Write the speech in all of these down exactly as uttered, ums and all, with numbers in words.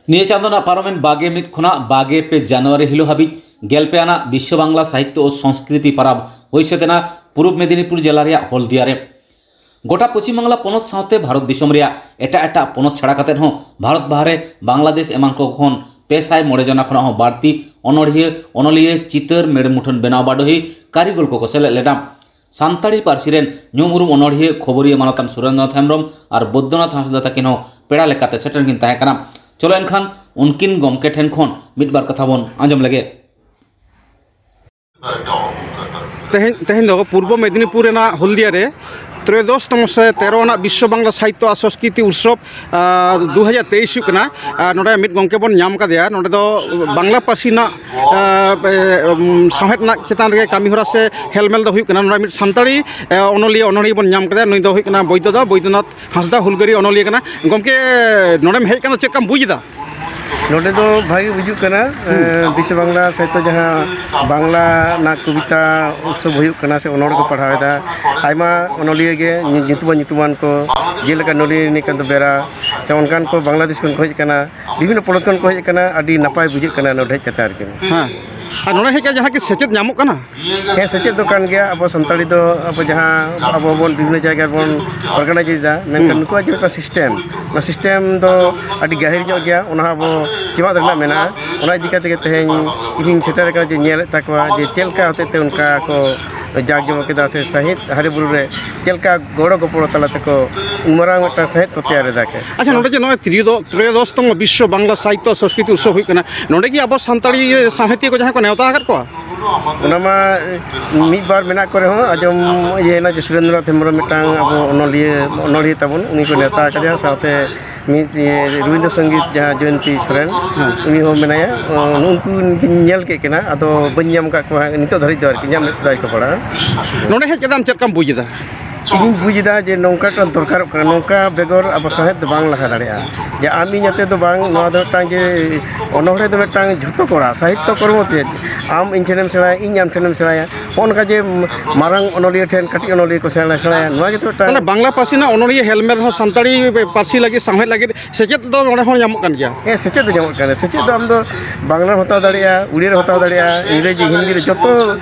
ᱱᱤᱭᱟᱹ ᱪᱟᱸᱫᱚ ᱨᱮᱱᱟᱜ ᱯᱟᱨᱚᱢᱮᱱ ᱵᱟᱜᱮ ᱢᱤᱫ ᱠᱷᱚᱱᱟᱜ ᱵᱟᱜᱮ ᱯᱮ ᱡᱟᱱᱩᱣᱟᱨᱤ ᱦᱤᱞᱳᱜ ᱦᱟᱹᱵᱤᱡ ᱜᱮᱞ ᱯᱮ ᱟᱱᱟᱜ ᱵᱤᱥᱥᱚ ᱵᱟᱝᱞᱟ ᱥᱟᱦᱤᱛᱛᱚ ᱳ ᱥᱚᱝᱥᱠᱨᱤᱛᱤ ᱯᱟᱨᱟᱵᱽ ᱦᱩᱭ ᱥᱟᱹᱛ ᱮᱱᱟ ᱯᱩᱨᱩᱵ ᱢᱮᱫᱤᱱᱤᱯᱩᱨ ᱡᱮᱞᱟ ᱨᱮᱭᱟᱜ ᱦᱚᱞᱫᱤᱭᱟ ᱨᱮ᱾ ᱜᱚᱴᱟ ᱯᱚᱪᱷᱤᱢ ᱵᱟᱝᱞᱟ ᱯᱚᱱᱚᱛ ᱥᱟᱶᱛᱮ ᱵᱷᱟᱨᱚᱛ ᱫᱤᱥᱚᱢ ᱨᱮᱭᱟᱜ ᱮᱴᱟᱜ ᱮᱴᱟᱜ ᱯᱚᱱᱚᱛ ᱪᱷᱟᱲᱟ ᱠᱟᱛᱮ ᱦᱚᱸ ᱵᱷᱟᱨᱚᱛ ᱵᱟᱦᱨᱮ, ᱵᱟᱝᱞᱟᱫᱮᱥ ᱮᱢᱟᱱ ᱠᱚ ᱠᱷᱚᱱ ᱯᱮ ᱥᱟᱭ ᱢᱚᱬᱮ ᱡᱚᱱᱟ ᱠᱷᱚᱱᱟᱜ ᱦᱚᱸ ᱵᱟᱹᱲᱛᱤ ᱚᱱᱚᱲᱦᱤᱭᱟᱹ, ᱚᱱᱚᱞᱤᱭᱟᱹ, ᱪᱤᱛᱟᱹᱨ, ᱢᱮᱲ ᱢᱩᱴᱷᱟᱹᱱ ᱵᱮᱱᱟᱣ ᱵᱟᱰᱚᱦᱤ, ᱠᱟᱹᱨᱤᱜᱚᱞ ᱠᱚᱠᱚ ᱥᱮᱞᱮᱫ ᱞᱮᱱᱟ᱾ ᱥᱟᱱᱛᱟᱲᱤ ᱯᱟᱹᱨᱥᱤ ᱨᱮᱱ ᱧᱩᱢ ᱩᱨᱩᱢ ᱚᱱᱚᱲᱦᱤᱭᱟᱹ ᱠᱷᱚᱵᱚᱨᱤᱭᱟᱹ ᱢᱟᱱᱚᱛᱟᱱ ᱥᱩᱨᱮᱱᱫᱨᱚᱱᱟᱛᱷ ᱦᱮᱢᱵᱨᱚᱢ ᱟᱨ ᱵᱳᱫᱽᱫᱚᱱᱟᱛᱷ ᱦᱟᱸᱥᱫᱟ ᱛᱟᱹᱠᱤᱱ ᱦᱚᱸ ᱯᱮᱲᱟ ᱞᱮᱠᱟᱛᱮ ᱥᱮᱴᱮᱨ ᱠᱤᱱ ᱛᱟᱦᱮᱸ ᱠᱟᱱᱟ᱾ ᱪᱚᱞᱚ ᱮᱱᱠᱷᱟᱱ ᱩᱱᱠᱤᱱ ᱜᱚᱢᱠᱮ ᱴᱷᱮᱱ ᱠᱷᱚᱱ ᱢᱤᱫ ᱵᱟᱨ ᱠᱟᱛᱷᱟ ᱵᱚᱱ ᱟᱸᱡᱚᱢ ᱞᱮᱜᱮ᱾ ᱛᱮᱦᱮᱧ, ᱛᱮᱦᱮᱧ ᱫᱚ ᱯᱩᱨᱵᱚ ᱢᱮᱫᱤᱱᱤᱯᱩᱨ ᱨᱮᱱᱟᱜ ᱦᱚᱞᱫᱤᱭᱟ ᱨᱮ ᱛᱨᱚᱭᱚᱫᱚᱥ ᱛᱚᱢᱚ ᱥᱮ ᱛᱮᱨᱚ ᱟᱱᱟᱜ ᱵᱤᱥᱥᱚ ᱵᱟᱝᱞᱟ ᱥᱟᱦᱤᱛᱛᱚ ᱟᱨ ᱥᱚᱝᱥᱠᱨᱤᱛᱤ ᱩᱛᱥᱚᱵᱽ, ᱟᱨ, ᱫᱩ ᱦᱟᱡᱟᱨ ᱛᱮᱭᱤᱥ ᱦᱩᱭᱩᱜ ᱠᱟᱱᱟ᱾ ᱟᱨ ᱱᱚᱰᱮ ᱢᱤᱫ ᱜᱚᱢᱠᱮ ᱵᱚᱱ ᱧᱟᱢ ᱠᱟᱫᱮᱭᱟ᱾ ᱱᱚᱰᱮ ᱫᱚ ᱵᱟᱝᱞᱟ ᱯᱟᱹᱨᱥᱤ ᱨᱮᱱᱟᱜ, ᱟᱨ, ᱮ, ᱩᱢ, ᱥᱟᱶᱦᱮᱫ ᱨᱮᱱᱟᱜ ᱪᱮᱛᱟᱱ ᱨᱮᱜᱮ ᱠᱟᱹᱢᱤ ᱦᱚᱨᱟ ᱥᱮ ᱦᱮᱞᱢᱮᱞ ᱫᱚ ᱦᱩᱭᱩᱜ ᱠᱟᱱᱟ᱾ ᱱᱚᱰᱮ ᱢᱤᱫ ᱥᱟᱱᱛᱟᱲᱤ, ᱮ, ᱚᱱᱚᱞᱤᱭᱟᱹ, ᱚᱱᱚᱲᱦᱤᱭᱟᱹ ᱵᱚᱱ ᱧᱟᱢ ᱠᱟᱫᱮᱭᱟ᱾ ᱱᱩᱭ ᱫᱚ ᱦᱩᱭᱩᱜ ᱠᱟᱱᱟ ᱵᱳᱫᱽᱫᱚ ᱫᱟ, ᱵᱳᱫᱽᱫᱚᱱᱟᱛᱷ ᱦᱟᱸᱥᱫᱟ, ᱦᱩᱞᱜᱟᱹᱨᱤᱭᱟᱹ ᱚᱱᱚᱞᱤᱭᱟᱹ ᱠᱟᱱᱟ᱾ ᱜᱚᱢᱠᱮ, ᱱᱚᱰᱮᱢ ᱦᱮᱡ ᱠᱟᱱᱟ, ᱪᱮᱫ ᱞᱮᱠᱟᱢ ᱵᱩᱡᱽ ᱮᱫᱟ? ᱱᱚᱰᱮ ᱫᱚ ᱵᱷᱟᱜᱮ ᱵᱩᱡᱩᱜ ᱠᱟᱱᱟ᱾ ᱦᱩᱸ᱾ ᱮ, ᱵᱤᱥᱥᱚ ᱵᱟᱝᱞᱟ ᱥᱟᱦᱤᱛᱛᱚ ᱡᱟᱦᱟᱸ ᱵᱟᱝᱞᱟ ᱨᱮᱱᱟᱜ ᱠᱚᱵᱤᱛᱟ ᱩᱛᱥᱚᱵ ᱦᱩᱭᱩᱜ ᱠᱟᱱᱟ ᱥᱮ ᱚᱱᱚᱬᱦᱮ ᱠᱚ ᱯᱟᱲᱦᱟᱣ ᱮᱫᱟ, ᱟᱭᱢᱟ ᱚᱱᱚᱞᱤᱭᱟᱹ ᱜᱮ ᱧᱩ-, ᱧᱩᱛᱩᱢᱟᱱ ᱧᱩᱛᱩᱢᱟᱱ ᱠᱚ, ᱡᱮᱞᱮᱠᱟ ᱱᱚᱞᱤᱱᱤᱠᱟᱱᱛ ᱵᱮᱨᱟ ᱥᱮ ᱚᱱᱠᱟᱱ ᱠᱚ ᱵᱟᱝᱞᱟᱫᱮᱥ ᱠᱷᱚᱱ ᱠᱚ ᱦᱮᱡ ᱟᱠᱟᱱᱟ, ᱵᱤᱵᱷᱤᱱᱱᱚ ᱯᱚᱱᱚᱛ ᱠᱷᱚᱱ ᱠᱚ ᱦᱮᱡ ᱟᱠᱟᱱᱟ᱾ ᱟᱹᱰᱤ ᱱᱟᱯᱟᱭ ᱵᱩᱡᱷᱟᱹᱜ ᱠᱟᱱᱟ ᱱᱚᱰᱮ ᱦᱮᱡ ᱠᱟᱛᱮ ᱟᱨᱠᱤ᱾ ᱦᱮᱸ, ᱟᱨ ᱱᱚᱰᱮ ᱦᱮᱡ ᱠᱟᱛᱮ ᱡᱟᱦᱟᱸ ᱠᱤ ᱥᱮᱪᱮᱫ ᱧᱟᱢᱚᱜ ᱠᱟᱱᱟ? ᱦᱮᱸ, ᱥᱮᱪᱮᱫ ᱫᱚ ᱠᱟᱱ ᱜᱮᱭᱟ᱾ ᱟᱵᱚ ᱥᱟᱱᱛᱟᱲᱤ ᱫᱚ ᱟᱵᱚ ᱡᱟᱦᱟᱸ ᱟᱵᱚ ᱵᱚᱱ ᱵᱤᱵᱷᱤᱱᱱᱚ ᱡᱟᱭᱜᱟ ᱨᱮᱵᱚᱱ organize ᱮᱫᱟ, ᱢᱮᱱᱠᱷᱟᱱ ᱦᱩᱸ᱾ ᱱᱩᱠᱩᱣᱟᱜ ᱡᱮ ᱢᱤᱫᱴᱟᱝ system, ᱚᱱᱟ system ᱫᱚ ᱟᱹᱰᱤ ᱜᱟᱹᱦᱤᱨ ᱧᱚᱜ ᱜᱮᱭᱟ, ᱚᱱᱟ ᱦᱚᱸ ᱟᱵᱚ ᱪᱮᱢᱟᱜ ᱨᱮᱱᱟᱜ ᱢᱮᱱᱟᱜᱼᱟ᱾ ᱚᱱᱟ ᱤᱫᱤ ᱠᱟᱛᱮ ᱜᱮ ᱛᱮᱦᱮᱧ ᱤᱧᱤᱧ ᱥᱮᱴᱮᱨ ᱟᱠᱟᱱᱟ, ᱡᱮ ᱧᱮᱞᱮᱫ ᱛᱟᱠᱚᱣᱟ ᱡᱮ ᱪᱮᱫ ᱞᱮᱠᱟ ᱦᱚᱛᱮᱡ ᱛᱮ ᱚᱱᱠᱟ ᱠᱚ ᱡᱟᱠ ᱡᱚᱢᱚᱠ ᱠᱮᱫᱟ ᱥᱮ ᱥᱟᱹᱦᱤᱫ ᱦᱟᱹᱨᱤ ᱵᱩᱨᱩ ᱨᱮ ᱪᱮᱫ ᱞᱮᱠᱟ ᱜᱚᱲᱚ ᱜᱚᱯᱚᱲᱚ ᱛᱟᱞᱟ ᱛᱮᱠᱚ ᱩᱱ ᱢᱟᱨᱟᱝ ᱢᱤᱫᱴᱟᱝ ᱥᱟᱹᱦᱤᱫ ᱠᱚ ᱛᱮᱭᱟᱨ ᱮᱫᱟ ᱠᱚ᱾ ᱟᱪᱪᱷᱟ, ᱱᱚᱰᱮ ᱡᱮ ᱱᱚᱜᱼᱚᱭ ᱛᱨᱤᱭᱳᱫᱚ-, ᱛᱨᱚᱭᱳᱫᱚᱥᱛᱚᱢ ᱵᱤᱥᱥᱚ ᱵᱟᱝᱞᱟ ᱥᱟᱦᱤᱛᱛᱚ ᱥᱚᱝᱥᱠᱨᱤᱛᱤ ᱩᱛᱥᱚᱵᱽ ᱦᱩᱭᱩᱜ ᱠᱟᱱᱟ, ᱱᱚᱰᱮ ᱠᱤ ᱟᱵᱚ ᱥᱟᱱᱛᱟᱲᱤ ᱥᱟᱶᱦᱮᱫᱤᱭᱟᱹ ᱠᱚ ᱡᱟᱦᱟᱸᱭ ᱠᱚ ᱱᱮᱣᱛᱟ ᱟᱠᱟᱫ ᱠᱚᱣᱟ? ᱚᱱᱟ ᱢᱟ ᱢᱤᱫ ᱵᱟᱨ ᱢᱮᱱᱟᱜ ᱠᱚ ᱨᱮᱦᱚᱸ, ᱟᱸᱡᱚᱢ ᱤᱭᱟᱹᱭᱮᱱᱟ ᱡᱮ ᱥᱩᱨᱮᱱᱫᱨᱚᱱᱟᱛᱷ ᱦᱮᱢᱵᱨᱚᱢ ᱢᱤᱫᱴᱟᱝ ᱟᱵᱚ ᱚᱱᱚᱞᱤᱭᱟᱹ, ᱚᱱᱚᱞᱤᱭᱟᱹ ᱛᱟᱵᱚᱱ, ᱩᱱᱤ ᱠᱚ ᱱᱮᱣᱛᱟ ᱟᱠᱟᱫᱮᱭᱟ, ᱥᱟᱶᱛᱮ ᱢᱤᱫ, ᱤᱭᱟᱹ, ᱨᱚᱵᱤᱱᱫᱨᱚ ᱥᱚᱝᱜᱤᱛ ᱡᱟᱦᱟᱸ ᱡᱚᱭᱚᱱᱛᱤ ᱥᱚᱨᱮᱱ, ᱦᱮᱸ᱾ ᱩᱱᱤ ᱦᱚᱸ ᱢᱮᱱᱟᱭᱟ᱾ ᱱᱩᱜᱼᱩ ᱱᱩᱠᱩ ᱜᱤᱧ ᱧᱮᱞ ᱠᱮᱫ ᱠᱤᱱᱟ, ᱟᱫᱚ ᱵᱟᱹᱧ ᱧᱟᱢ ᱟᱠᱟᱫ ᱠᱚᱣᱟ ᱱᱤᱛᱚᱜ ᱫᱷᱟᱹᱨᱤᱡ ᱫᱚ ᱟᱨᱠᱤ, ᱤᱧᱟᱹᱜ ᱢᱮᱫ ᱛᱮᱫᱚ ᱟᱹᱣᱨᱤ ᱠᱚ ᱯᱟᱲᱟᱜᱼᱟ᱾ ᱱᱚᱰᱮ ᱦᱮᱡ ᱠᱟᱛᱮ ᱟᱢ ᱪᱮᱫ ᱞᱮᱠᱟᱢ ᱵᱩᱡᱽ ᱮᱫᱟ? ᱤᱧᱤᱧ ᱵᱩᱡᱽ ᱮᱫᱟ ᱡᱮ ᱱᱚᱝᱠᱟᱴᱟᱜ ᱫᱚᱨᱠᱟᱨᱚᱜ ᱠᱟᱱᱟ, ᱱᱚᱝᱠᱟ ᱵᱮᱜᱚᱨ ᱟᱵᱚ ᱥᱟᱶᱦᱮᱫ ᱫᱚ ᱵᱟᱝ ᱞᱟᱦᱟ ᱫᱟᱲᱮᱭᱟᱜᱼᱟ᱾ ᱡᱮ ᱟᱢ ᱤᱧ ᱟᱛᱮ ᱫᱚ ᱵᱟᱝ, ᱱᱚᱣᱟ ᱫᱚ ᱢᱤᱫᱴᱟᱝ ᱡᱮ ᱚᱱᱚᱬᱦᱮ ᱫᱚ ᱢᱤᱫᱴᱟᱝ ᱡᱷᱚᱛᱚ ᱠᱚᱲᱟ ᱥᱟᱦᱤᱛᱛᱚ ᱠᱚᱨᱢᱚ ᱪᱮᱫ, ᱟᱢ ᱤᱧ ᱴᱷᱮᱱᱮᱢ ᱥᱮᱬᱟᱭᱟ, ᱤᱧ ᱟᱢ ᱴᱷᱮᱱᱮᱢ ᱥᱮᱬᱟᱭᱟ, ᱦᱚᱸᱜᱼᱚ ᱱᱚᱝᱠᱟ ᱡᱮ ᱢᱟᱨᱟᱝ ᱚᱱᱚᱞᱤᱭᱟᱹ ᱴᱷᱮᱱ ᱠᱟᱹᱴᱤᱡ ᱚᱱᱚᱞᱤᱭᱟᱹ ᱠᱚ ᱥᱮᱬᱟ ᱥᱮᱬᱟᱭᱟ, ᱱᱚᱣᱟ ᱜᱮᱛᱚ ᱢᱤᱫᱴᱟᱝ ᱛᱟᱦᱚᱞᱮ ᱵᱟᱝᱞᱟ ᱯᱟᱹᱨᱥᱤ ᱨᱮᱱᱟᱜ ᱚᱱᱚᱞᱤᱭᱟᱹ ᱦᱮᱞᱢᱮᱞ ᱦᱚᱸ ᱥᱟᱱᱛᱟᱲᱤ ᱯᱟᱹᱨᱥᱤ ᱞᱟᱹᱜᱤᱫ, ᱥᱟᱶᱦᱮᱫ ᱞᱟᱹᱜᱤᱫ ᱥᱮᱪᱮᱫ ᱫᱚ ᱱᱚᱰᱮ ᱦᱚᱸ ᱧᱟᱢᱚᱜ ᱠᱟᱱ ᱜᱮᱭᱟ᱾ ᱦᱮᱸ, ᱥᱮᱪᱮᱫ ᱫᱚ ᱧᱟᱢᱚᱜ ᱠᱟᱱᱟ᱾ ᱥᱮᱪᱮᱫ ᱫᱚ ᱟᱢ ᱫᱚ ᱵᱟᱝᱞᱟ ᱨᱮᱢ ᱦᱟᱛᱟᱣ ᱫᱟᱲᱮᱭᱟᱜᱼᱟ, ᱩᱲᱤᱭᱟ ᱨᱮᱢ ᱦᱟᱛᱟᱣ ᱫᱟᱲᱮᱭᱟᱜᱼᱟ, ᱤᱝᱨᱮᱡᱤ, ᱦᱤᱱᱫᱤ ᱨᱮ, ᱡᱚᱛᱚ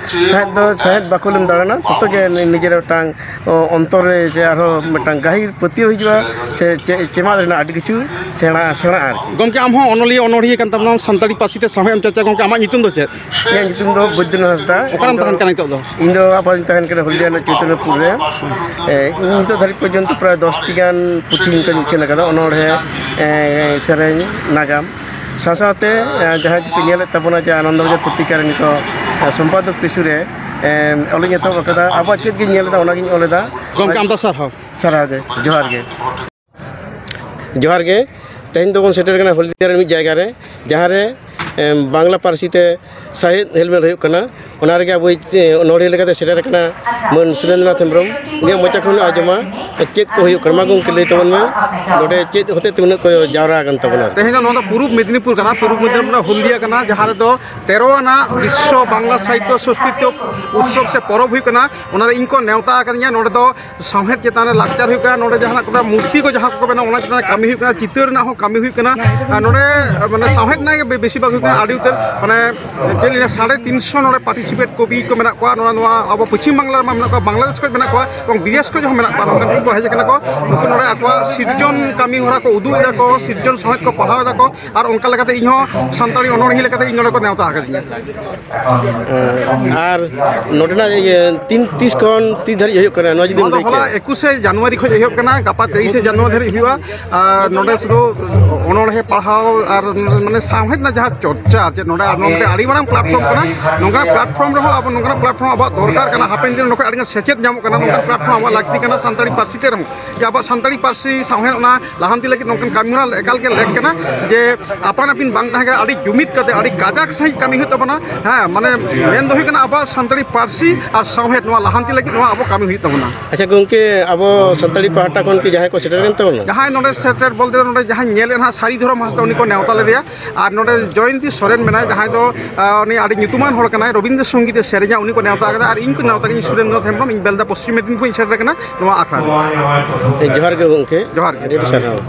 ᱥᱟᱦᱮᱫ ᱫᱚ, ᱥᱟᱦᱮᱫ ᱵᱟᱠᱷᱳᱞᱮᱢ ᱫᱟᱬᱟᱱᱟ, ᱛᱚᱛᱚ ᱜᱮ ᱱᱤᱡᱮᱨᱟᱜ ᱢᱤᱫᱴᱟᱝ, ᱚ, ᱚᱱᱛᱚᱨ ᱨᱮ ᱡᱮ ᱟᱨᱦᱚᱸ ᱢᱤᱫᱴᱟᱝ ᱜᱟᱹᱦᱤᱨ ᱯᱟᱹᱛᱭᱟᱹᱣ ᱦᱤᱡᱩᱜᱼᱟ, ᱥᱮ ᱪᱮ-, ᱪᱮᱢᱟᱜ ᱨᱮᱱᱟᱜ ᱟᱹᱰᱤ ᱠᱤᱪᱷᱩ ᱥᱮᱬᱟ, ᱥᱮᱬᱟᱜᱼᱟ ᱟᱨᱠᱤ᱾ ᱜᱚᱢᱠᱮ, ᱟᱢ ᱦᱚᱸ ᱚᱱᱚᱞᱤᱭᱟᱹ ᱚᱱᱚᱲᱦᱤᱭᱟᱹ ᱠᱟᱱ ᱛᱟᱵᱚᱱᱟᱢ, ᱥᱟᱱᱛᱟᱲᱤ ᱯᱟᱹᱨᱥᱤ ᱛᱮ ᱥᱟᱶᱦᱮᱫ ᱮᱢ ᱪᱟᱨᱪᱟ᱾ ᱜᱚᱢᱠᱮ, ᱟᱢᱟᱜ ᱧᱩᱛᱩᱢ ᱫᱚ ᱪᱮᱫ? ᱤᱧᱟᱹᱜ ᱧᱩᱛᱩᱢ ᱫᱚ ᱵᱳᱭᱫᱚᱱᱟᱛᱷ ᱦᱟᱸᱥᱫᱟ᱾ ᱚᱠᱟᱨᱮᱢ ᱤᱧ ᱫᱚ, ᱛᱟᱦᱮᱱ ᱠᱟᱱᱟ ᱱᱤᱛᱚᱜ ᱫᱚ? ᱤᱧ ᱫᱚ ᱟᱯᱟᱛᱚᱧ ᱛᱟᱦᱮᱱ ᱠᱟᱱᱟ ᱦᱚᱞᱫᱤᱭᱟ ᱨᱮᱱᱟᱜ ᱪᱳᱭᱛᱚᱱᱭᱚᱯᱩᱨ ᱨᱮ᱾ ᱮ, ᱤᱧ ᱱᱤᱛᱚᱜ ᱫᱷᱟᱹᱨᱤᱡ ᱯᱚᱨᱡᱚᱱᱛᱚ ᱯᱨᱟᱭ ᱫᱚᱥ ᱴᱤ ᱜᱟᱱ ᱯᱩᱛᱷᱤᱧ ᱩᱪᱷᱟᱹᱱ ᱟᱠᱟᱫᱟ, ᱚᱱᱚᱬᱦᱮ, ᱮ, ᱥᱮᱨᱮᱧ, ᱱᱟᱜᱟᱢ᱾ ᱥᱟᱶ ᱥᱟᱶᱛᱮ, ᱮ, ᱡᱟᱦᱟᱸᱭ ᱡᱩᱫᱤ ᱯᱮ ᱧᱮᱞᱮᱫ ᱛᱟᱵᱚᱱᱟ ᱡᱮ ᱟᱱᱚᱱᱫᱚ ᱵᱟᱡᱟᱨ ᱯᱚᱛᱨᱤᱠᱟ ᱨᱮ ᱱᱤᱛᱚᱜ, ᱮ, ᱥᱚᱢᱯᱟᱫᱚᱠ ᱯᱤᱥᱩ ᱨᱮ, ᱮ, ᱚᱞᱤᱧ ᱮᱛᱚᱦᱚᱵ ᱟᱠᱟᱫᱟ᱾ ᱟᱵᱚᱣᱟᱜ ᱪᱮᱫ ᱜᱤᱧ ᱧᱮᱞ ᱮᱫᱟ, ᱚᱱᱟᱜᱤᱧ ᱚᱞ ᱮᱫᱟ᱾ ᱜᱚᱢᱠᱮ, ᱟᱢᱫᱟ ᱥᱟᱨᱦᱟᱣ᱾ ᱥᱟᱨᱦᱟᱣ ᱜᱮ, ᱡᱚᱦᱟᱨ ᱜᱮ᱾ ᱡᱚᱦᱟᱨ ᱜᱮ᱾ ᱛᱮᱦᱮᱧ ᱫᱚᱵᱚᱱ ᱥᱮᱴᱮᱨ ᱠᱟᱱᱟ ᱦᱚᱞᱫᱤᱭᱟ ᱨᱮ ᱢᱤᱫ ᱡᱟᱭᱜᱟ ᱨᱮ, ᱡᱟᱦᱟᱸ ᱨᱮ, ᱮᱢ, ᱵᱟᱝᱞᱟ ᱯᱟᱹᱨᱥᱤ ᱛᱮ ᱥᱟᱶᱦᱮᱫ ᱦᱮᱞᱢᱮᱞ ᱦᱩᱭᱩᱜ ᱠᱟᱱᱟ᱾ ᱚᱱᱟ ᱨᱮᱜᱮ ᱟᱵᱚᱭᱤᱡ, ᱮ, ᱚᱱᱚᱲᱦᱤᱭᱟᱹ ᱞᱮᱠᱟᱛᱮ ᱥᱮᱴᱮᱨ ᱟᱠᱟᱱᱟ ᱢᱟᱹᱱ ᱥᱩᱨᱮᱱᱫᱨᱚᱱᱟᱛᱷ ᱦᱮᱢᱵᱨᱚᱢ᱾ ᱩᱱᱤᱭᱟᱜ ᱢᱚᱪᱟ ᱠᱷᱚᱱ ᱟᱸᱡᱚᱢᱟ ᱪᱮᱫ ᱠᱚ ᱦᱩᱭᱩᱜ ᱠᱟᱱᱟ᱾ ᱢᱟ ᱜᱚᱢᱠᱮ, ᱞᱟᱹᱭ ᱛᱟᱵᱚᱱ ᱢᱮ, ᱱᱚᱰᱮ ᱪᱮᱫ ᱦᱚᱛᱮᱡ ᱛᱮ ᱩᱱᱟᱹᱜ ᱠᱚ ᱡᱟᱣᱨᱟ ᱟᱠᱟᱱ ᱛᱟᱵᱚᱱᱟ? ᱛᱮᱦᱮᱧ ᱫᱚ ᱱᱚᱣᱟ ᱫᱚ ᱯᱩᱨᱩᱵ ᱢᱮᱫᱽᱱᱤᱯᱩᱨ ᱠᱟᱱᱟ, ᱯᱩᱨᱩᱵ ᱢᱮᱫᱽᱱᱤᱯᱩᱨ ᱨᱮᱱᱟᱜ ᱦᱚᱞᱫᱤᱭᱟ ᱠᱟᱱᱟ, ᱡᱟᱦᱟᱸ ᱨᱮᱫᱚ ᱛᱮᱨᱚ ᱟᱱᱟᱜ ᱵᱤᱥᱥᱚ ᱵᱟᱝᱞᱟ ᱥᱟᱦᱤᱛᱛᱚ ᱥᱚᱝᱥᱠᱨᱤᱛ ᱩᱛᱥᱚᱵᱽ ᱥᱮ ᱯᱚᱨᱚᱵᱽ ᱦᱩᱭᱩᱜ ᱠᱟᱱᱟ᱾ ᱚᱱᱟᱨᱮ ᱤᱧ ᱠᱚ ᱱᱮᱣᱛᱟ ᱟᱠᱟᱫᱤᱧᱟ᱾ ᱱᱚᱰᱮ ᱫᱚ ᱥᱟᱶᱦᱮᱫ ᱪᱮᱛᱟᱱ ᱨᱮ ᱞᱟᱠᱪᱟᱨ ᱦᱩᱭᱩᱜ ᱠᱟᱱᱟ, ᱱᱚᱰᱮ ᱡᱟᱦᱟᱱᱟᱜ ᱠᱚ ᱢᱩᱨᱛᱤ ᱠᱚ ᱡᱟᱦᱟᱸ ᱠᱚᱠᱚ ᱵᱮᱱᱟᱣᱟ, ᱚᱱᱟ ᱪᱮᱛᱟᱱ ᱨᱮ ᱠᱟᱹᱢᱤ ᱦᱩᱭᱩᱜ ᱠᱟᱱᱟ, ᱪᱤᱛᱟᱹᱨ ᱨᱮᱱᱟᱜ ᱦᱚᱸ ᱠᱟᱹᱢᱤ ᱦᱩᱭᱩᱜ ᱠᱟᱱᱟ᱾ ᱟᱨ ᱱᱚᱰᱮ, ᱢᱟᱱᱮ, ᱥᱟᱶᱦᱮᱫ ᱨᱮᱱᱟᱜ ᱜᱮ ᱵᱮ-, ᱵᱮᱥᱤᱨ ᱵᱷᱟᱜᱽ ᱦᱩᱭᱩᱜ ᱠᱟᱱᱟ᱾ ᱟᱹᱰᱤ ᱩᱛᱟᱹᱨ, ᱢᱟᱱᱮ, ᱪᱮᱫ ᱞᱤᱧ ᱞᱟᱹᱭᱟ, ᱥᱟᱲᱮ ᱛᱤᱱᱥᱚ ᱱᱚᱰᱮ ᱯᱟᱨᱴᱤᱥᱤᱯᱮᱴ ᱠᱚᱵᱤ ᱠᱚ ᱢᱮᱱᱟᱜ ᱠᱚᱣᱟ᱾ ᱱᱚᱣᱟ, ᱱᱚᱣᱟ ᱟᱵᱚ ᱯᱚᱪᱷᱤᱢ ᱵᱟᱝᱞᱟ ᱨᱮᱢᱟ ᱢᱮᱱᱟᱜ ᱠᱚᱣᱟ, ᱵᱟᱝᱞᱟᱫᱮᱥ ᱠᱷᱚᱱ ᱢᱮᱱᱟᱜ ᱠᱚᱣᱟ ᱮᱵᱚᱝ ᱵᱤᱫᱮᱥ ᱠᱷᱚᱱ ᱦᱚᱸ ᱢᱮᱱᱟᱜ ᱠᱚᱣᱟ᱾ ᱱᱚᱝᱠᱟᱱ ᱠᱚ ᱦᱮᱡ ᱟᱠᱟᱱᱟ ᱠᱚ᱾ ᱱᱩᱠᱩ ᱱᱚᱰᱮ ᱟᱠᱚᱣᱟᱜ ᱥᱤᱨᱡᱚᱱ ᱠᱟᱹᱢᱤ ᱦᱚᱨᱟ ᱠᱚ ᱩᱫᱩᱜ ᱮᱫᱟ ᱠᱚ, ᱥᱤᱨᱡᱚᱱ ᱥᱟᱶᱦᱮᱫ ᱠᱚ ᱯᱟᱲᱦᱟᱣ ᱮᱫᱟ ᱠᱚ, ᱟᱨ ᱚᱱᱠᱟ ᱞᱮᱠᱟᱛᱮ ᱤᱧ ᱦᱚᱸ ᱥᱟᱱᱛᱟᱲᱤ ᱚᱱᱚᱬᱦᱤᱭᱟᱹ ᱞᱮᱠᱟᱛᱮ ᱤᱧ ᱱᱚᱰᱮ ᱠᱚ ᱱᱮᱣᱛᱟ ᱟᱠᱟᱫᱤᱧᱟ᱾ ᱟᱨ ᱱᱚᱰᱮᱱᱟᱜ ᱤᱭᱟᱹ ᱛᱤᱱ, ᱛᱤᱥ ᱠᱷᱚᱱ ᱛᱤᱥ ᱫᱷᱟᱹᱨᱤᱡ ᱦᱩᱭᱩᱜ ᱠᱟᱱᱟ, ᱱᱚᱣᱟ ᱡᱩᱫᱤᱢ ᱱᱚᱣᱟ ᱫᱚ ᱞᱟᱹᱭ ᱦᱚᱞᱟ ᱠᱮᱭᱟ? ᱮᱠᱩᱥᱮ ᱡᱟᱱᱩᱣᱟᱨᱤ ᱠᱷᱚᱱ ᱮᱦᱚᱵ ᱠᱟᱱᱟ, ᱜᱟᱯᱟ ᱛᱮᱭᱤᱥᱮ ᱡᱟᱱᱩᱣᱟᱨᱤ ᱫᱷᱟᱹᱨᱤᱡ ᱦᱩᱭᱩᱜᱼᱟ᱾ ᱟᱨ ᱱᱚᱰᱮ ᱥᱩᱫᱷᱩ ᱚᱱᱚᱬᱦᱮ ᱯᱟᱲᱦᱟᱣ ᱟᱨ ᱢᱟᱱᱮ ᱥᱟᱶᱦᱮᱫ ᱨᱮᱱᱟᱜ ᱡᱟᱦᱟᱸ ᱪᱚᱨᱪᱟ, ᱡᱮ ᱱᱚᱰᱮ ᱟᱨ ᱱᱚᱰᱮ ᱟᱹᱰᱤ ᱢᱟᱨᱟᱝ platform ᱠᱟᱱᱟ, ᱱᱚᱝᱠᱟᱱᱟᱜ platform ᱨᱮᱦᱚᱸ ᱟᱵᱚ ᱱᱚᱝᱠᱟᱱᱟᱜ platform ᱟᱵᱚᱣᱟᱜ ᱫᱚᱨᱠᱟᱨ ᱠᱟᱱᱟ, ᱦᱟᱯᱮᱱ ᱫᱤᱱ ᱨᱮ ᱱᱚᱝᱠᱟ ᱟᱹᱰᱤᱜᱟᱱ ᱥᱮᱪᱮᱫ ᱧᱟᱢᱚᱜ ᱠᱟᱱᱟ, ᱱᱚᱝᱠᱟᱱ platform ᱟᱵᱚᱣᱟᱜ ᱞᱟᱹᱠᱛᱤ ᱠᱟᱱᱟ ᱥᱟᱱᱛᱟᱲᱤ ᱯᱟᱹᱨᱥᱤ ᱛᱮ ᱨᱮᱦᱚᱸ, ᱡᱮ ᱟᱵᱚᱣᱟᱜ ᱥᱟᱱᱛᱟᱲᱤ ᱯᱟᱹᱨᱥᱤ ᱥᱟᱶᱦᱮᱫ ᱚᱱᱟ ᱞᱟᱦᱟᱱᱛᱤ ᱞᱟᱹᱜᱤᱫ ᱱᱚᱝᱠᱟᱱ ᱠᱟᱹᱢᱤ ᱦᱚᱨᱟ ᱮᱠᱟᱞ ᱜᱮ ᱞᱮᱠ ᱠᱟᱱᱟ, ᱡᱮ ᱟᱯᱟᱱ ᱟᱹᱯᱤᱱ ᱵᱟᱝ ᱛᱟᱦᱮᱸ ᱠᱟᱱᱟ, ᱟᱹᱰᱤ ᱡᱩᱢᱤᱫ ᱠᱟᱛᱮ ᱟᱹᱰᱤ ᱠᱟᱡᱟᱠ ᱥᱟᱺᱦᱤᱡ ᱠᱟᱹᱢᱤ ᱦᱩᱭᱩᱜ ᱛᱟᱵᱚᱱᱟ᱾ ᱦᱮᱸ, ᱢᱟᱱᱮ ᱢᱮᱱ ᱫᱚ ᱦᱩᱭᱩᱜ ᱠᱟᱱᱟ ᱟᱵᱚᱣᱟᱜ ᱥᱟᱱᱛᱟᱲᱤ ᱯᱟᱹᱨᱥᱤ ᱟᱨ ᱥᱟᱶᱦᱮᱫ ᱱᱚᱣᱟ ᱞᱟᱦᱟᱱᱛᱤ ᱞᱟᱹᱜᱤᱫ ᱱᱚᱣᱟ ᱟᱵᱚ ᱠᱟᱹᱢᱤ ᱦᱩᱭᱩᱜ ᱛᱟᱵᱚᱱᱟ᱾ ᱟᱪᱪᱷᱟ ᱜᱚᱢᱠᱮ, ᱟᱵᱚ ᱥᱟᱱᱛᱟᱲᱤ ᱯᱟᱦᱴᱟ ᱠᱷᱚᱱ ᱠᱤ ᱡᱟᱦᱟᱸᱭ ᱠᱚ ᱥᱮᱴᱮᱨ ᱠᱟᱱ ᱛᱟᱵᱚᱱᱟ? ᱡᱟᱦᱟᱸᱭ ᱱᱚᱰᱮ ᱥᱮᱴᱮᱨ ᱵᱚᱞᱛᱮ ᱫᱚ ᱱᱚᱰᱮ ᱡᱟᱦᱟᱸᱧ ᱧᱮᱞᱮᱫ ᱦᱟᱸᱜ, ᱥᱟᱹᱨᱤ ᱫᱷᱚᱨᱚᱢ ᱦᱟᱸᱥᱫᱟ, ᱩᱱᱤ ᱠᱚ ᱱᱮᱣᱛᱟ ᱞᱮᱫᱮᱭᱟ᱾ ᱟᱨ ᱱᱚᱰᱮ ᱡᱚᱭᱚᱱᱛᱤ ᱥᱚᱨᱮᱱ ᱢᱮᱱᱟᱭ, ᱡᱟᱦᱟᱸᱭ ᱫᱚ, ᱟᱸ, ᱩᱱᱤ ᱟᱹᱰᱤ ᱧᱩᱛᱩᱢᱟᱱ ᱦᱚᱲ ᱠᱟᱱᱟᱭ, ᱨᱚᱵᱤᱱᱫᱨᱚ ᱥᱚᱝᱜᱤᱛ ᱮ ᱥᱮᱨᱮᱧᱟ, ᱩᱱᱤ ᱠᱚ ᱱᱮᱣᱛᱟ ᱠᱟᱫᱟ᱾ ᱟᱨ ᱤᱧ ᱠᱚ ᱱᱮᱣᱛᱟ ᱠᱟᱫᱤᱧ, ᱥᱩᱨᱮᱱᱫᱨᱚ ᱦᱮᱢᱵᱨᱚᱢ, ᱤᱧ ᱵᱮᱞᱫᱟ ᱯᱚᱥᱪᱤᱢ ᱢᱮᱫᱤᱱᱤᱯᱩᱨ ᱤᱧ ᱥᱮᱴᱮᱨ ᱟᱠᱟᱱᱟ ᱱᱚᱣᱟ ᱟᱠᱷᱲᱟ ᱨᱮ᱾ ᱡᱚᱦᱟᱨ ᱜᱮ ᱜᱚᱢᱠᱮ᱾ ᱡᱚᱦᱟᱨ ᱜᱮ᱾ ᱟᱹᱰᱤ ᱟᱹᱰᱤ ᱥᱟᱨᱦᱟᱣ᱾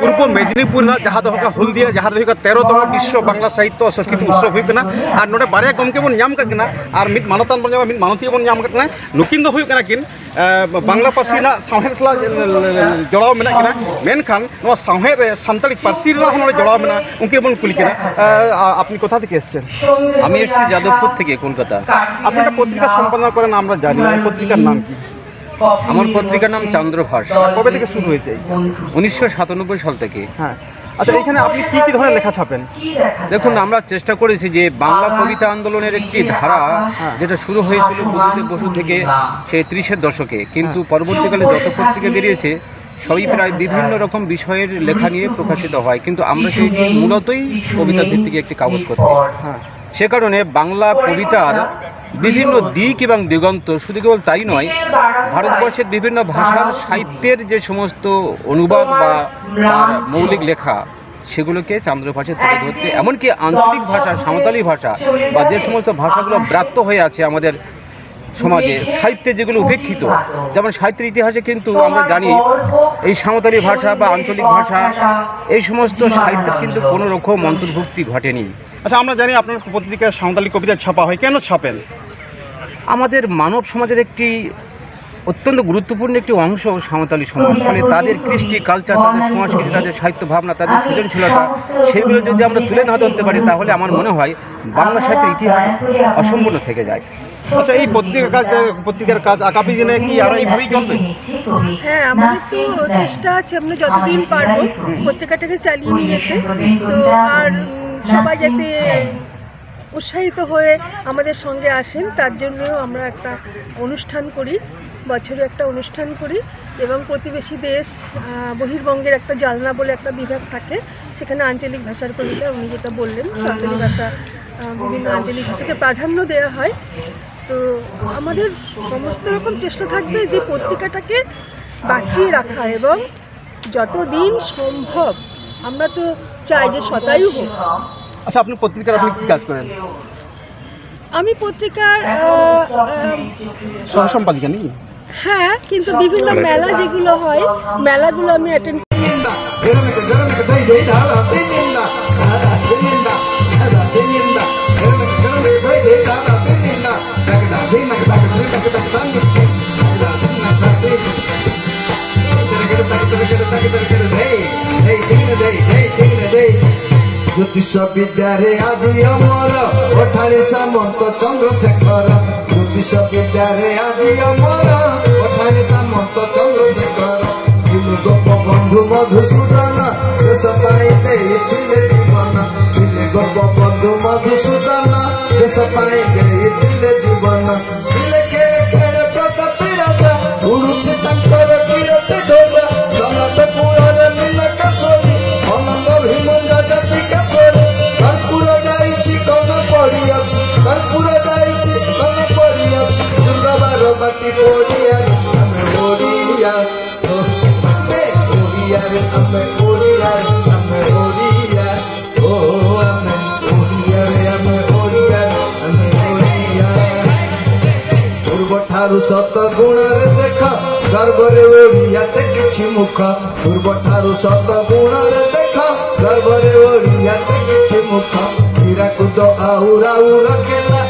ᱯᱩᱨᱵᱚ ᱢᱮᱫᱤᱱᱤᱯᱩᱨ ᱨᱮᱱᱟᱜ ᱡᱟᱦᱟᱸ ᱫᱚ ᱦᱩᱭᱩᱜ ᱠᱟᱱᱟ ᱦᱚᱞᱫᱤᱭᱟ, ᱡᱟᱦᱟᱸ ᱨᱮ ᱦᱩᱭᱩᱜ ᱠᱟᱱᱟ ᱛᱮᱨᱚ ᱛᱚᱢᱚ ᱵᱤᱥᱥᱚ ᱵᱟᱝᱞᱟ ᱥᱟᱦᱤᱛᱛᱚ ᱥᱚᱝᱥᱠᱨᱤᱛᱤ ᱩᱛᱥᱚᱵᱽ ᱦᱩᱭᱩᱜ ᱠᱟᱱᱟ᱾ ᱟᱨ ᱱᱚᱰᱮ ᱵᱟᱨᱭᱟ ᱜᱚᱢᱠᱮ ᱵᱚᱱ ᱧᱟᱢ ᱠᱟᱫ ᱠᱤᱱᱟ, ᱟᱨ ᱢᱤᱫ ᱢᱟᱱᱚᱛᱟᱱ ᱵᱚᱱ ᱧᱟᱢᱟ, ᱢᱤᱫ ᱢᱟᱱᱚᱛᱤᱭᱟᱹ ᱵᱚᱱ ᱧᱟᱢ ᱠᱟᱫ ᱠᱤᱱᱟ᱾ ᱱᱩᱠᱤᱱ ᱫᱚ ᱦᱩᱭᱩᱜ ᱠᱟᱱᱟ ᱠᱤᱱ, ᱮ, ᱵᱟᱝᱞᱟ ᱯᱟᱹᱨᱥᱤ ᱨᱮᱱᱟᱜ ᱥᱟᱶᱦᱮᱫ ᱥᱟᱞᱟᱜ ᱡᱚᱲᱟᱣ ᱢᱮᱱᱟᱜ ᱠᱤᱱᱟ, ᱢᱮᱱᱠᱷᱟᱱ ᱱᱚᱣᱟ ᱥᱟᱶᱦᱮᱫ ᱨᱮ ᱥᱟᱱᱛᱟᱲᱤ ᱯᱟᱹᱨᱥᱤ ᱨᱮᱱᱟᱜ ᱦᱚᱸ ᱱᱚᱰᱮ ᱡᱚᱲᱟᱣ ᱢᱮᱱᱟᱜᱼᱟ᱾ ᱩᱱᱠᱤᱱ ᱵᱚᱱ ᱠᱩᱞᱤ ᱠᱤᱱᱟ, ᱮ, ᱟ-, আপনি কোথা থেকে এসেছেন? আমি এসেছি যাদবপুর থেকে, কলকাতা। আপনি একটা পত্রিকা সম্পাদনা করেন, আমরা জানি, এই পত্রিকার নাম কি? আমার পত্রিকার নাম চন্দ্রভাস। কবে থেকে শুরু হয়েছে এই? উনিশশো সাতানব্বই সাল থেকে। হ্যাঁ। আচ্ছা, এখানে আপনি কি কি ধরনের লেখা ছাপেন? দেখুন, আমরা চেষ্টা করেছি যে বাংলা কবিতা আন্দোলনের একটি ধারা, হ্যাঁ। যেটা শুরু হয়েছিল প্রদ্যুৎ বসু থেকে সেই ত্রিশের দশকে, কিন্তু হ্যাঁ। পরবর্তীকালে যত পত্রিকা বেরিয়েছে, সবই প্রায় বিভিন্ন রকম বিষয়ের লেখা নিয়ে প্রকাশিত হয়, কিন্তু আমরা চেয়েছি মূলতই কবিতা ভিত্তিক একটি কাগজ করতে। হ্যাঁ। সে কারণে বাংলা কবিতার বিভিন্ন দিক এবং দিগন্ত, শুধু কেবল তাই নয়, ভারতবর্ষের বিভিন্ন ভাষার সাহিত্যের যে সমস্ত অনুবাদ বা তার মৌলিক লেখা, সেগুলোকে চন্দ্রভাষে তুলে ধরতে, এমনকি আঞ্চলিক ভাষা, সাঁওতালি ভাষা বা যে সমস্ত ভাষাগুলো ব্রাত্য হয়ে আছে আমাদের সমাজে, সাহিত্যে যেগুলো উপেক্ষিত, যেমন সাহিত্যের ইতিহাসে কিন্তু আমরা জানি এই সাঁওতালি ভাষা বা আঞ্চলিক ভাষা, এই সমস্ত সাহিত্যের কিন্তু কোনো রকম অন্তর্ভুক্তি ঘটেনি। আচ্ছা, আমরা জানি আপনার পত্রিকায় সাঁওতালি কবিতা ছাপা হয়, কেন ছাপেন? আমাদের মানব সমাজের একটি অত্যন্ত গুরুত্বপূর্ণ একটি অংশ সাঁওতালি সমাজ, ফলে তাদের কৃষ্টি, কালচার, তাদের সংস্কৃতি, তাদের সাহিত্য ভাবনা, তাদের সৃজনশীলতা, সেগুলো যদি আমরা তুলে না ধরতে পারি, তাহলে আমার মনে হয় বাংলা সাহিত্যের ইতিহাস অসম্পূর্ণ থেকে যায়। আচ্ছা, এই পত্রিকা কাজ, পত্রিকার কাজ আগামী দিনে কি আরো এইভাবেই চলবে? হ্যাঁ, আমাদের তো চেষ্টা আছে আমরা যতদিন পারবো পত্রিকাটাকে চালিয়ে নিয়ে যেতে। তো আর উম, সবাই যাতে উৎসাহিত হয়ে আমাদের সঙ্গে আসেন, তার জন্যও আমরা একটা অনুষ্ঠান করি, বছরে একটা অনুষ্ঠান করি। এবং প্রতিবেশী দেশ আহ, বহির্বঙ্গের একটা জালনা বলে একটা বিভাগ থাকে, সেখানে আঞ্চলিক ভাষার কবিতা, উনি যেটা বললেন, সাঁওতালি ভাষা, আহ, বিভিন্ন আঞ্চলিক ভাষাকে প্রাধান্য দেওয়া হয়। তো আমাদের সমস্ত রকম চেষ্টা থাকবে যে পত্রিকাটাকে বাঁচিয়ে রাখা এবং যতদিন সম্ভব আমরা তো চাই যে শতায়ু হোক। আচ্ছা, আপনি পত্রিকার আপনি কি কাজ করেন? আমি পত্রিকার আহ, আহ, সহ সম্পাদিকা নাকি? হ্যাঁ, কিন্তু বিভিন্ন মেলা যেগুলো হয়, মেলাগুলো আমি অ্যাটেন্ড জ্যোতিষ বিদ্যারে আজি অমর, পঠানি সামন্ত চন্দ্রশেখর। জ্যোতিষ বিদ্যারে আজি অমর, পঠানি সামন্ত চন্দ্রশেখর। ଥିଲେ ଗୋପବନ୍ଧୁ ମଧୁସୂଦନ, ଦେଶ ପାଇଁ ଦେଇଥିଲେ ଜୀବନ। ଥିଲେ ଗୋପବନ୍ଧୁ ମଧୁସୂଦନ, ଦେଶ ପାଇଁ ଦେଇଥିଲେ ଜୀବନ। ଥିଲେ କେଡ଼େ କେଡ଼େ ପ୍ରତାପୀ ରାଜା, ଉଡ଼ୁଛି ତାଙ୍କର କିରତି ଧ୍ୱଜା। ସମ୍ରାଟ କୂଳରେ ମୀନ କାସରି, ଅନନ୍ତ ଭୀମ ଜାତି କାସରି। କର୍ପୂର ଯାଇଛି କନ ପଡ଼ିଅଛି, କର୍ପୂର ଯାଇଛି କନ ପଡ଼ିଅଛି। ଦୁର୍ଗା ବାର ବାଟି ପଡ଼ିଆରେ ଆମେ ଓଡ଼ିଆ। ଆମେ ଓଡ଼ିଆରେ, ଆମେ ଓଡ଼ିଆରେ, ଆମେ ଓଡ଼ିଆ। ଓ ଆମେ ଓଡ଼ିଆରେ, ଆମେ ଓଡ଼ିଆରେ, ଆମେ ଓଡ଼ିଆ। ପୂର୍ବଠାରୁ ଶତ ଗୁଣରେ ଦେଖ, ଗର୍ବରେ ଓଡ଼ିଆ ଟେକିଛି ମୁଖ। ପୂର୍ବଠାରୁ ଶତ ଗୁଣରେ ଦେଖ, ଗର୍ବରେ ଓଡ଼ିଆ ଟେକିଛି ମୁଖ। ହୀରାକୁଦ ଆଉ ରାଉରକେଲା